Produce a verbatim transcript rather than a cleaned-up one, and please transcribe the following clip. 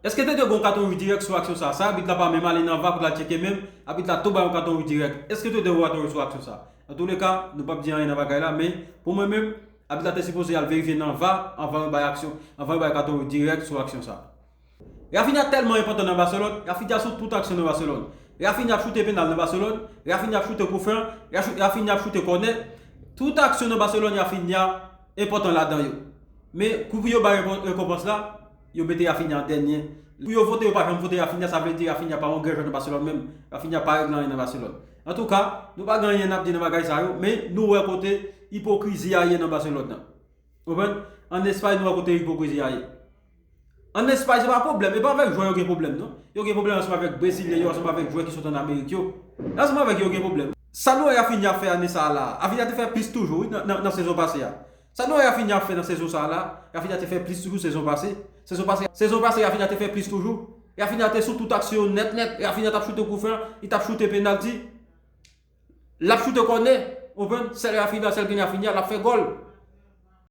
Èske te dwe gen yon katon wouj dirèk sou aksyon sa? Sa abit la pa menm ale nan va pou l al tcheke menm, abit la tou bay yon katon wouj dirèk. Èske te dwe gen yon katon wouj sou aksyon sa? Antouleka, nou p ap di anyen nan bagay la, men pou mwen menm, abit la te sipoze al verifye nan va anvan yo bay aksyon, anvan yo bay katon wouj dirèk sou aksyon sa. Raphinha tèlman enpòtan nan Barcelone, Raphinha sou tout aksyon nan Barcelone. Raphinha ap choute penal nan Barcelone, Raphinha ap choute koufran, Raphinha ap choute kònè. Tout aksyon nan Barcelone, Raphinha enpòtan ladan yo. Men kou pou yo bay rekonpans la, yo mete Raphinha an dènye. Pou yo vote, yo pa janm vote Raphinha, sa vle di Raphinha pa yon gran jwè nan Barcelone menm. Raphinha pa regle anyen nan Barcelone. Antouka, nou pa gen anyen n ap di nan bagay sa yo, men nou wè kote ipokrizi a ye nan Barcelone nan. Konprann? Ann Espay, nou wè kote ipokrizi a ye. Ann Espay, se pa pwoblèm. E pa avèk jwè yo gen pwoblèm, non. Yo gen pwoblèm ansanm avèk Brezilyen yo, ansanm avèk jwè ki sot ann Amerik yo. Ansanm avèk yo, yo gen pwoblèm. Sa nou wè Raphinha ap fè ane sa a la, Raphinha te fè plis toujou, wi, nan, nan, nan sezon pase a. Sa nou wè Raphinha ap fè nan sezon sa a la, Raphinha te fè plis toujou sezon pase. Sezon pase, sezon pase, Raphinha te fè plis toujou. Raphinha te sou tout aksyon yo nèt, nèt. Raphinha t ap choute koufran, li t ap choute penalti. L ap choute kònè, ou konprann? Sèl Raphinha, sèl gen Raphinha, l ap fè gòl.